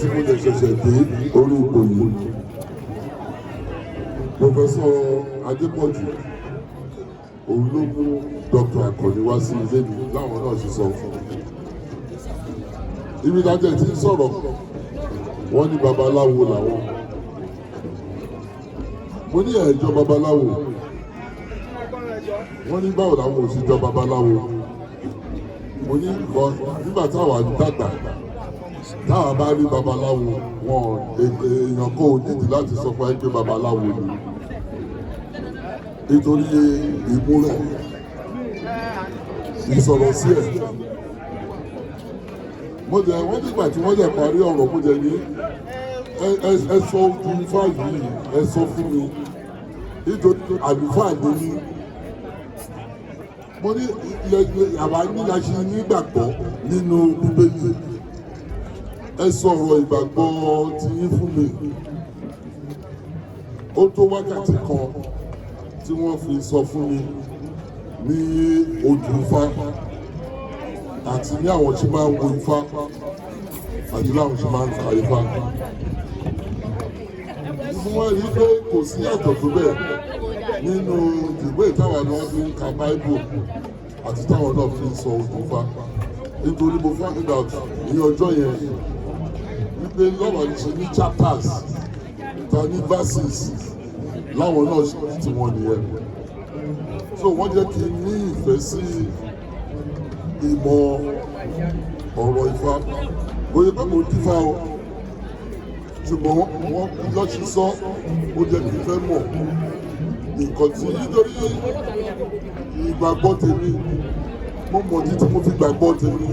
Tí mo lè ṣẹ̀ṣẹ̀ dé orí ipò yìí, Professor Adépọ̀jù, òun ló mú Dr. Akànnì wá sí ilé mi. Láwọn náà ṣe sọ fún mi ibi tájẹ́ tí ń sọ̀rọ̀, wọ́n ní babaláwo làwọn. Mo ní ẹ̀jọ́ babaláwo. Wọ́n ní báwo làwọn ò sì jọ babaláwo? Mo ní nǹkan nígbà táwa dàgbà, táwa bá rí babaláwo, wọn èèyàn kò nídìí láti sọ fún ẹ pé babaláwo ni, nítorí ìmúrẹ̀, ìsọ̀rọ̀ sí ẹ̀. Mo jẹ wọ́n nígbà tí wọ́n jẹ parí ọ̀rọ̀, mo jẹ ní ẹ sọ ojú ifá yìí, ẹ sọ fún mi, nítorí àlùfáà ni mí. Mo ní àwa nílá ṣe nígbàgbọ́ nínú Bíbélì. Ẹ sọ̀rọ̀ ìgbàgbọ́ tí yín fún mi. Ó tó wákàtí kan tí wọ́n fi sọ fún mi ní ojú ifá àti ní àwọn tí máa ń wo ifá àti láwọn tí máa ń ka ifá. Mo wá rí i pé kò sí yàtọ̀ tó bẹ́ẹ̀ nínú ìwé táwọn náà fi ń ka Bible àti táwọn náà fi ń sọ ojú ifá, nítorí mo find out ní ọjọ́ yẹn wípé lọ́wọ́ ní ṣe ní chapters ta ní verses, láwọn náà ṣe tí wọ́n nìyẹn. So wọ́n jẹ́ kí n ní ìfẹ́ sí ìmọ̀ ọ̀rọ̀ ifá. Bóyá pé mo dífá o, ṣùgbọ́n wọ́n lọ́sí sọ, ó jẹ́ kí n fẹ́ mọ̀ nǹkan tí, nítorí ìgbàgbọ́ tèmi, mo mọ̀ títí mo fi gbàgbọ́ tèmi.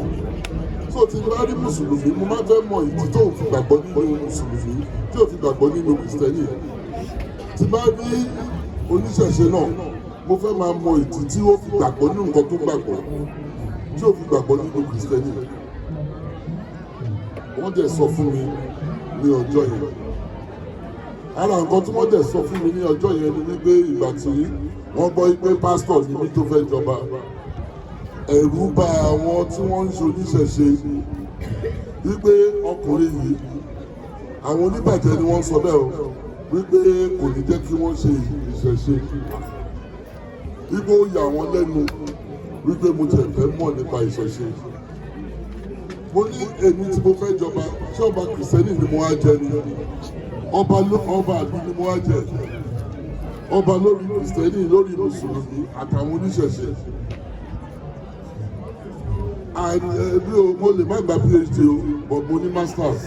So tí n bá rí mùsùlùmí, mo máa fẹ́ mọ̀ ìdí tó fi gbàgbọ́ nínú mùsùlùmí, tí ò fi gbàgbọ́ nínú kìrìsìtẹ́nì. Tí bá rí oníṣẹ̀ṣe náà, mo fẹ́ máa mọ ìdí tí ó fi gbàgbọ́ nínú nǹkan tó gbàgbọ́, tí ò fi gbàgbọ́ nínú kìrìsìtẹ́nì. Wọ́n dẹ̀ sọ fún mi ní ọjọ́ yẹn. Ara nǹkan tí wọ́n dẹ̀ sọ fún mi ní ọjọ́ yẹn ni wípé ìgbà tí wọ́n gbọ́ pé pásítọ̀ ni mí tó fẹ́ jọba, ẹ̀rù bà àwọn tí wọ́n ń ṣe oníṣẹ̀ṣe wípé ọkùnrin yìí, àwọn oníbàjẹ́ ni wọ́n sọ bẹ́ẹ̀ o, wípé kò ní jẹ́ kí wọ́n ṣe ìṣẹ̀ṣe, wípé ó yà wọ́n lẹ́nu wípé mo tẹ̀ fẹ́ mọ̀ nípa ìṣẹ̀ṣe. Mo ní èmi tí mo fẹ́ jọba, ṣé ọba kìrìsìtẹ́nì ni mo wá jẹ ni? Ọba ọba àbí ni mo wá jẹ? Ọba lórí kìrìsìtẹ́nì, lórí mùsùlùmí àtàwọn oníṣẹ̀ṣe. Ẹbí o, mo lè má gba PhD o, but mo ní masters.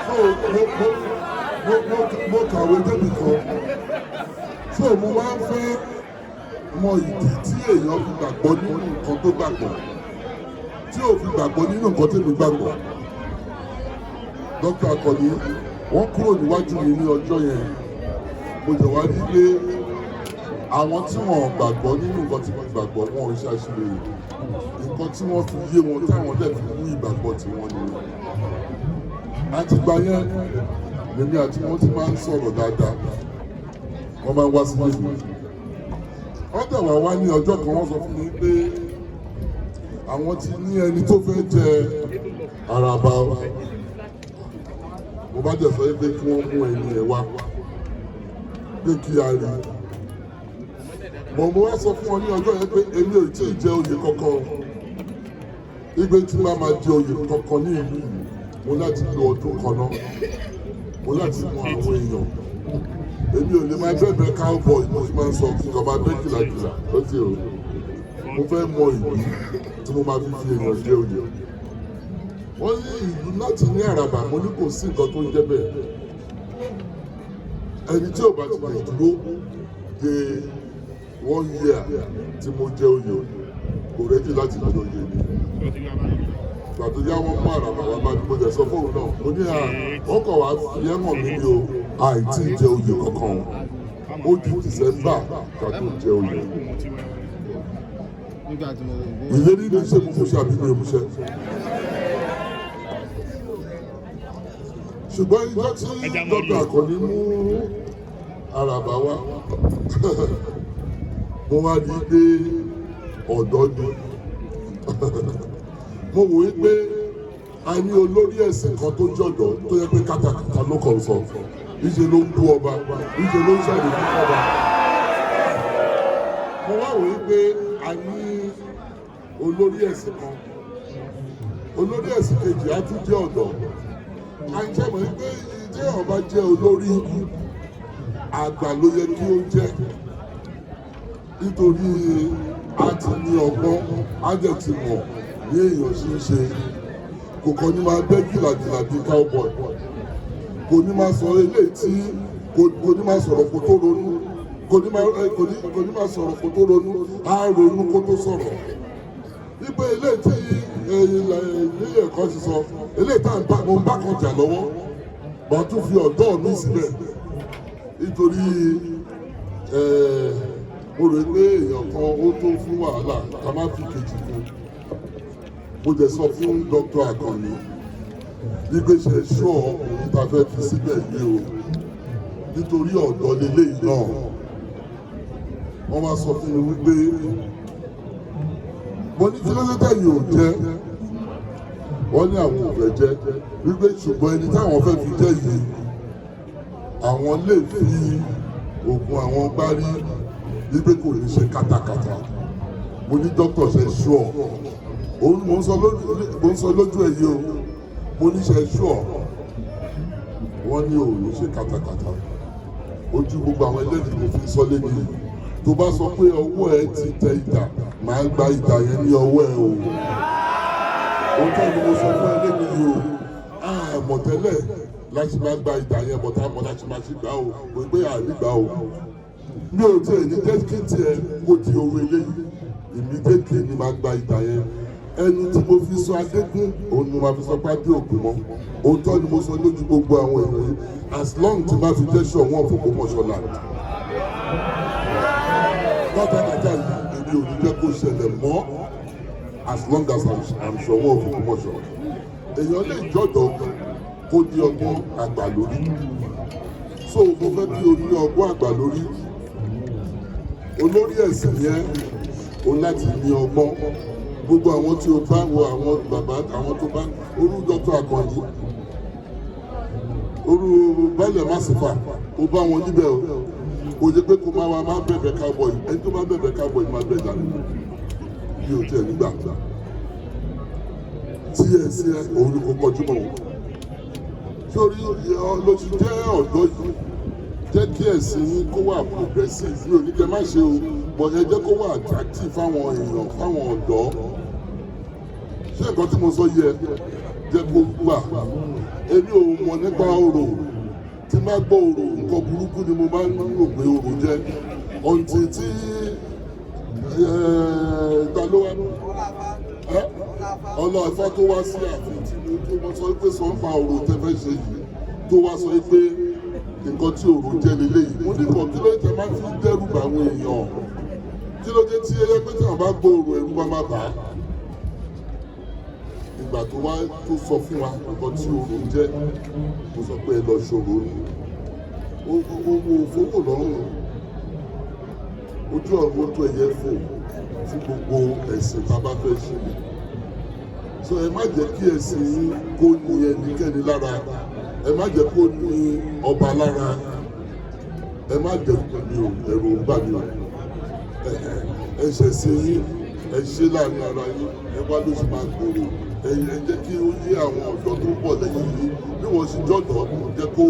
So mo kàwé débi kan, so mo máa ń fẹ́ mọ ìdí tí èèyàn fi gbàgbọ́ nínú nǹkan tó gbàgbọ́, tí ò fi gbàgbọ́ nínú nǹkan tèmi gbàgbọ́. Dr. Akànnì, wọ́n kúrò níwájú mi ní ọjọ́ yẹn. Mo jẹ̀ wá rí pé àwọn tí wọ́n gbàgbọ́ nínú nǹkan tí wọ́n gbàgbọ́, wọn ò ṣàṣìlè. Nǹkan tí wọ́n fi yé wọn, táwọn dẹ̀ fi mú ìgbàgbọ́ tiwọn nìyẹn. Àtìgbà yẹn lèmi àti wọn ti máa ń sọ̀rọ̀ dáadáa. Wọ́n máa ń wá sí ìlú. Wọ́n dẹ̀ wá wá ní ọjọ́ kan, wọ́n sọ fún mi pé àwọn ti ní ẹni tó fẹ́ jẹ àràbà. Mo bá dẹ̀ sọ pé kí wọ́n mú ẹni ẹ̀ wá, pé kí a rí. Mo wá sọ fún wọn ní ọjọ́ yẹn pé èmi ò tí ì jẹ oyè kankan. Igbe tí máa ma jẹ oyè kankan ní ìlú yìí, mo láti lo ọdún kan náà, mo láti mọ àwọn èèyàn. Èmi ò lè máa bẹ̀bẹ̀ cowboy. Mo ti máa ń sọ kí n kàn máa bẹ́ kìlàkìlà ó ti o. Mo fẹ́ mọ ìlú tí mo máa fi fi èèyàn jẹ oyè. Wọ́n ní ìlú láti ní àràbà. Mo ní kò sí nǹkan tó ń jẹ́ bẹ́ẹ̀. Ẹni tí ò bá ti lè dúró de one year tí mo jẹ oyè, kò ready láti jẹ oyè ni. Ìgbà tó yá, wọ́n mú àràbà wá bá mi. Mo jẹ sọ fóun náà, mo ní à wọ́n kàn wá fi ẹ́ mọ̀ mí ní o, àìtí jẹ oyè kankan. Ó di December ká tó jẹ oyè. Nígbà tí mo Ìlérí ní ṣe mo múṣẹ àbí mi ò múṣẹ? Ṣùgbọ́n ìjọ tí Dr. Akànnì mú àràbà wá, mo wá rí i pé ọ̀dọ́ ni. Mo wò ó pé a ní olórí ẹ̀sìn kan tó jọ̀dọ̀, tó yẹ pé kátàkátà ló kàn sọ, níṣẹ́ ló ń bú ọba, níṣẹ́ ló ń ṣàlùkù ọba. Mo wá wò ó pé a ní olórí ẹ̀sìn kan, olórí ẹ̀sìn kejì á tún jẹ́ ọ̀dọ́. À ń jẹ́ mọ̀ pé tí ọba jẹ́ olórí, àgbà ló yẹ kí ó jẹ́, nítorí a ti ní ọgbọ́n, á dẹ̀ ti mọ̀ ní èèyàn ṣe ń ṣe. Kò kàn ní máa bẹ́ gìlàgìlà bíi cowboy, kò ní máa sọ eléyìí tí kò ní máa sọ̀rọ̀ kó tó ronú, kò ní máa sọ̀rọ̀ kó tó ronú, á ronú kó tó sọ̀rọ̀. Wípé eléyìí tí ilé ẹ̀kọ́ ti sọ, eléyìí tá à ń bá mo ń bá kan jà lọ́wọ́, màá tún fi ọ̀dọ́ mi síbẹ̀, nítorí mo rò pé èèyàn kan ó tó fún wàhálà, ká má fi kejì kún. Mo jẹ sọ fún Dr. Akànní wípé ṣe ṣọ́ ọkùnrin tá a fẹ́ fi síbẹ̀ yìí o, nítorí ọ̀dọ́ leléyìí náà. Wọ́n wá sọ fún mi wípé, mo ní kí ló dé tẹ̀yìn ò jẹ́? Wọ́n ní àwọn ò fẹ́ jẹ́, wípé ṣùgbọ́n ẹni táwọn fẹ́ fi jẹ́ yìí, àwọn lè fi oògùn àwọn gbárí wípé kò ní ṣe kátàkátà. Mo ní, "Dókítà, ṣe ṣúọ̀?" Òun mo ń sọ lójú ẹ̀ yìí o. Mo ní, "Ṣe ṣúọ̀?" Wọ́n ní òun ní ṣe kátàkátà. Ojú gbogbo àwọn ẹlẹ́rìí mo fi sọ lẹ́nu yìí, tó bá sọ pé ọwọ́ ẹ ti tẹ idà, màá gba idà yẹn ní ọwọ́ ẹ o. Òótọ́ ni mo sọ fún ẹ lẹ́nu yìí o. Àmọ̀ tẹ́lẹ̀ láti máa gba idà yẹn, bọ̀tá mọ̀ láti máa ṣe gbà o, kò gbé àrígbà o. Mi ò tiẹ̀ ní jẹ́ kí tiẹ̀ kó di owó eléyìí. Immediately ni màá gba idà yẹn. Ẹnu tí mo fi sọ Adégún, òun ni mo máa fi sọ pé Adé ògùn mọ́. Òótọ́ ni mo sọ lójú gbogbo àwọn èèyàn yìí. As long tí má fi jẹ́ Ṣọ̀ún of Ògbómọ̀ṣọ́ land, kátàkátà yìí, èmi ò ní jẹ́ kó ṣẹlẹ̀ mọ́, as long as I'm Ṣọ̀ún of Ògbómọ̀ṣọ́. Èèyàn lè jọ̀dọ̀ kó ní ọgbọ́n àgbà lórí, so mo fẹ́ kí o ní ọgbọ́n àgbà lórí. Olórí ẹ̀sìn yẹn o láti ní ọgbọ́n. Gbogbo àwọn tí o bá wo, àwọn bàbá, àwọn tó bá orú Dr. Akànjí, orú Baálẹ̀ Masifa, o bá wọn níbẹ̀ o. Kò jẹ́ pé kó máa wá máa bẹ̀bẹ̀ cowboy. Ẹni tó bá bẹ̀bẹ̀ cowboy máa bẹ̀ dànù. Mi ò tiẹ̀ nígbà tí ẹ sí ẹ, òun ni kò kọjú mọ́ wọn. Sórí ló ti jẹ́ ọ̀dọ́ yìí, jẹ́ kí ẹ̀sìn yín kó wà progressive. Mi ò ní kẹ́ má ṣe o, but ẹ jẹ́ kó wà attractive fáwọn èèyàn, fáwọn ọ̀dọ́. Ṣé nǹkan tí mo sọ yẹ? Jẹ́ kó wà. Èmi ò mọ̀ nípa orò. Tí má gbọ́ orò, nǹkan burúkú ni mo máa ń rò pé orò jẹ́, until tí ta ló wá, ọlọ́ọ̀fà tó wá sí ààfin tí mo tó wọ́n sọ pé sọ ń fa orò tẹ́ fẹ́ ṣe yìí, tó wá sọ pé nǹkan tí orò jẹ́ leléyìí. Mo ní kàn, kí ló dé máa fi ń dẹ́rù bà àwọn èèyàn? Kí ló dé tí ẹyẹ pé tí àwọn bá gbọ́ orò, ẹ̀rù bá má bà á? Ìgbà tó wá tó sọ fún wa nǹkan tí orò jẹ́, mo sọ pé ẹ lọ ṣòro ni owó òfowó lọ́rùn ojú ọ̀run tó ẹyẹ fò fún gbogbo ẹ̀sìn tá a bá fẹ́ ṣe. So ẹ má jẹ́ kí ẹ̀sìn yín kó ní ẹnikẹ́ni lára, ẹ má jẹ́ kó ní ọba lára, ẹ má jẹ́ mi ò, ẹ̀rù ń bà mí o. Ẹ ṣẹ̀sìn yín, ẹ ṣe láàrin ara yín, ẹ wá ló ṣe máa gbòòrò. Ẹ jẹ́ kí ó yé àwọn ọ̀dọ́ tó ń bọ̀ lẹ́yìn yín. Bí wọ́n ṣe jọ̀dọ̀, jẹ́ kó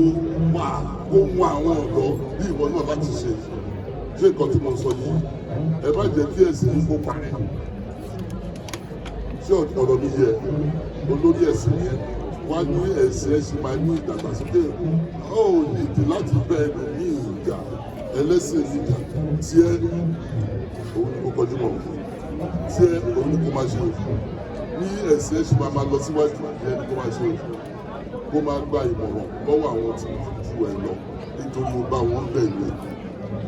wà kó mú àwọn ọ̀dọ́ bí ìwọ náà láti ṣe. Ṣé nǹkan tí mo sọ yìí? Ẹ má jẹ́ kí ẹ̀sìn yín kó parẹ́. Ṣé ọ̀rọ̀ mi yẹ? Olórí ẹ̀sìn yẹn wá ní ẹ̀sìn ẹ̀ ṣì máa ní ìdàgbàsókè. Ó ní ìdí láti bẹ́ ẹlòmíì ìjà, ẹlẹ́sìn ìjà tí ẹ, òun ni kò kọjú mọ́ tí ẹ, òun ni kò máa ṣe. Ní ẹ̀sìn ẹ̀ ṣì máa máa lọ síwájú, ìyẹn ni kò máa ṣe. Kó máa gba ìmọ̀ràn lọ́wọ́ àwọn tí wọ́n ju ẹ lọ, nítorí ó bá wọn bẹ̀ ni.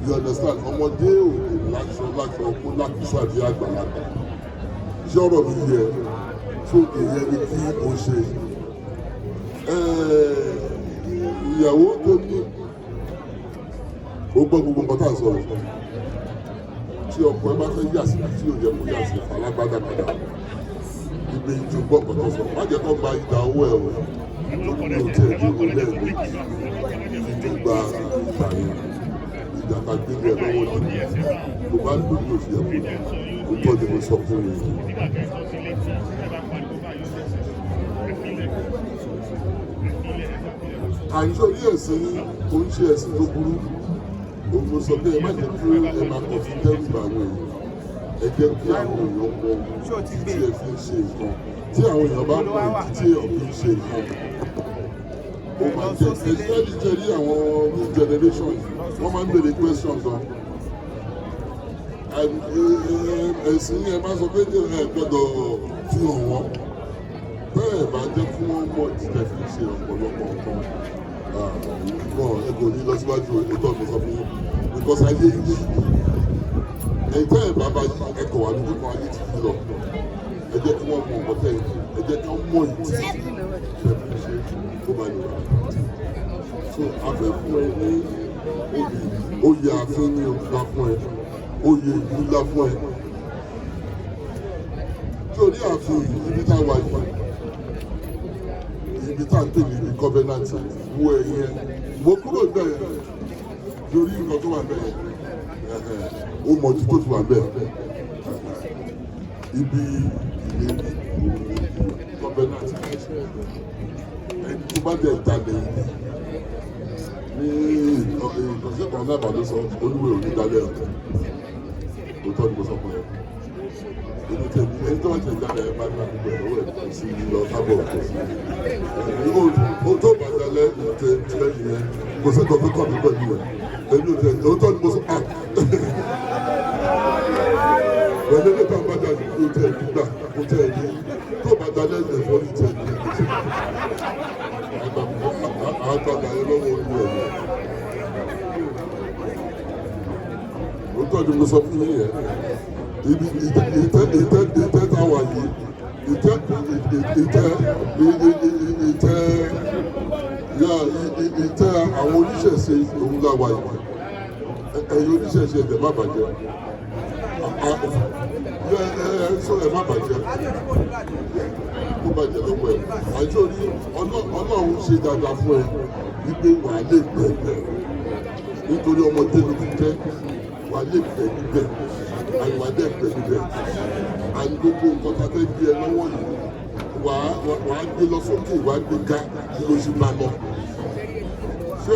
You understand? Ọmọdé ò lè láṣọ láṣọ kó lákìsà bí àgbàlagbà. Ṣé ọ̀rọ̀ mi yẹ? So ìyẹn ni kí o ṣe. Ìyàwó tó ní ó gbọ́ gbogbo nǹkan tá à ń sọ̀rọ̀. Tí ọkọ ẹ bá fẹ́ yà sí tí ò yẹ kó yà sí, falágbádá padà. Ibi tí gbọ́ nǹkan tó sọ, má jẹ́ kó gba ìdá owó ẹ̀ o, torí mi ò tiẹ̀ ní ìwé lẹ́ẹ̀mejì kí n tó gba ìgbà yẹn. Ìjà ká gbé lé ẹ lọ́wọ́ ni tó bá lò ní òfin ẹ̀kọ́ kó tọ́ ni mo sọ fún yín. Àìsàn orí ẹ̀sìn kò ń ṣe ẹ̀sìn tó burú. Òun mo sọ pé ẹ má jẹ́ kí ẹ máa kọ̀ fi dẹ́rù bà àwọn èèyàn. Ẹ jẹ́ kí àwọn èèyàn mọ ìdí tí ẹ fi ń ṣe nǹkan. Tí àwọn èèyàn bá mọ ìdí tí èèyàn fi ń ṣe nǹkan, ó máa jẹ́, especially jẹ́ àwọn new generation yìí, wọ́n máa ń béèrè questions gan. Ẹ̀sìn yẹn máa sọ pé ẹ gbọ́dọ̀ fi hàn wọ́n. Bẹ́ẹ̀ bá jẹ́ kí wọ́n mọ̀ ìdí tẹ́ fi ń ṣe ọ̀pọ̀lọpọ̀ nǹkan wọn, ẹ kò ní lọ síwájú. Ètò ọ̀gbìn sọ fún yín because ayé yìí, ẹ̀yin tẹ́ ẹ̀ bá bá yí ẹ̀kọ́ wà lójú kan, ayé ti yí lọ. Ẹ jẹ́ kí wọ́n mọ nǹkan tẹ́ ẹ jẹ́ kí wọ́n mọ ìdí tẹ́ fi ń ṣe tó bá lè wà. So a fẹ́ fún ẹ ní oyè, oyè ààfin ní ńlá fún ẹ, oyè ìlú ńlá fún ẹ. Torí ààfin yìí, ibi tá a wà yìí, ibi tá a ń pè ní ibi covenant, wo ẹ̀yìn ẹ, wo kúrò bẹ́ẹ̀ lórí nǹkan tó wà bẹ́ẹ̀, ó mọ ojú tó ti wà bẹ́ẹ̀. Ibi ìlérí covenant, ẹni tó bá dẹ̀ jalè yìí ní ìkọ̀sẹ́ kan náà bàdó sọ olúwe òní dalẹ̀ ọ̀tẹ̀. Òótọ́ ni mo sọ fún ẹ. Èmi tẹ̀ ní ẹni tó bá tẹ̀ jalè ẹ bá ní gbogbo ẹ̀ lọ́wọ́ ẹ̀, kò sí lọ sábọ̀, kò sí o tó bá jalè tẹ̀ tẹ̀ nìyẹn, kò sí nǹkan tó kàn mí pẹ̀lú ẹ̀. Èmi ò tẹ̀, òótọ́ ni mo sọ. Ah, pẹ̀lú ẹni tó bá jalè kò tẹ̀ nígbà kò tẹ̀ ní tó bá jalè ẹ̀fọ́ ní tẹ̀ ní kò sí àgbàgbà yẹn lọ́wọ́ olú ẹ̀. Òótọ́ ni mo sọ fún yín yẹn. Ibi ìtẹ́ ìtẹ́ ìtẹ́ ìtẹ́ tá a wà yìí, ìtẹ́ ìtẹ́ ìtẹ́ yà, ìtẹ́ àwọn oníṣẹ̀ṣe òun la wà yìí. Ẹ̀yin oníṣẹ̀ṣe, ẹ̀dẹ̀ má bàjẹ́ ẹ ẹ sọ, ẹ má bàjẹ́, kó bàjẹ́ lọ́wọ́ ẹ̀. Àti orí Ọlọ́run ṣe dáadáa fún ẹ wípé wàá lè gbẹ̀gbẹ̀, nítorí ọmọdé ló ti jẹ́, wàá lè gbẹ̀ níbẹ̀, àìwá dẹ̀ gbẹ̀ níbẹ̀. Àti gbogbo nǹkan tá a fẹ́ gbé ẹ lọ́wọ́ yìí, wàá gbé lọ sókè, wàá gbé ga bí ló ṣe bá lọ. Ṣé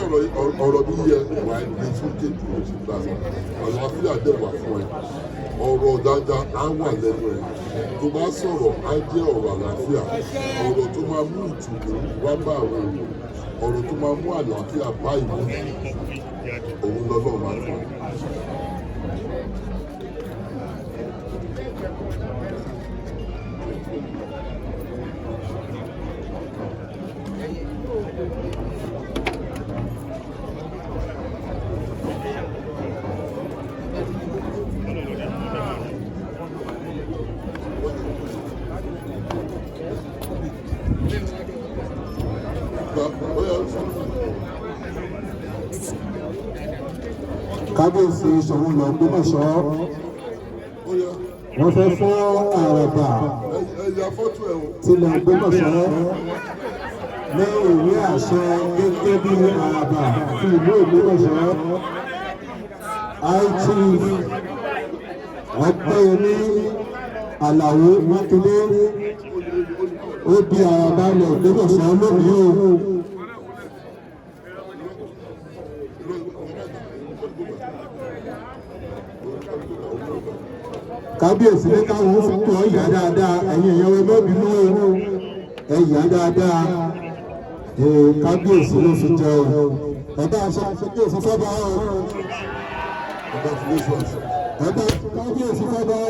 ọ̀rọ̀ mi yẹ? Wàá gbé sókè bí ló ṣe bá lọ. Àlàáfíà dẹ̀ wà fún ẹ. Ọ̀rọ̀ dáadáa á wà lẹ́nu ẹ̀. Tó bá sọ̀rọ̀, á jẹ́ ọ̀rọ̀ àlàáfíà, ọ̀rọ̀ tó máa mú ìtùnú wá bá àwọn èèyàn, ọ̀rọ̀ tó máa mú àlàáfíà bá ìlú, òun lọ́lọ́ máa fún ẹ. Gba ó yá sọ. Kábíyèsí Ṣọ̀ún Ògbómọ̀ṣọ́, Ó yá. Wọ́n fẹ́ fún àràbà ẹ ya fọ́tò ẹ o. tilẹ̀ Ògbómọ̀ṣọ́ ní ìwé àṣẹ gẹ́gẹ́ bí àràbà ti ìlú Ògbómọ̀ṣọ́. High Chief Ọpẹ́yẹmí Àlàó Mákindé, ó di àràbà ilẹ̀ Ògbómọ̀ṣọ́ lónìí o. Kábíyèsí ní káwọn ó fún ọ yá dáadáa. Ẹ̀yin èèyàn, ẹ má bínú o, ẹ yá dáadáa. Ee, kábíyèsí ló fi jẹ o. Ẹ bá aṣọ kábíyèsí fọba o. Congratulations. Ẹ bá kábíyèsí fọba o.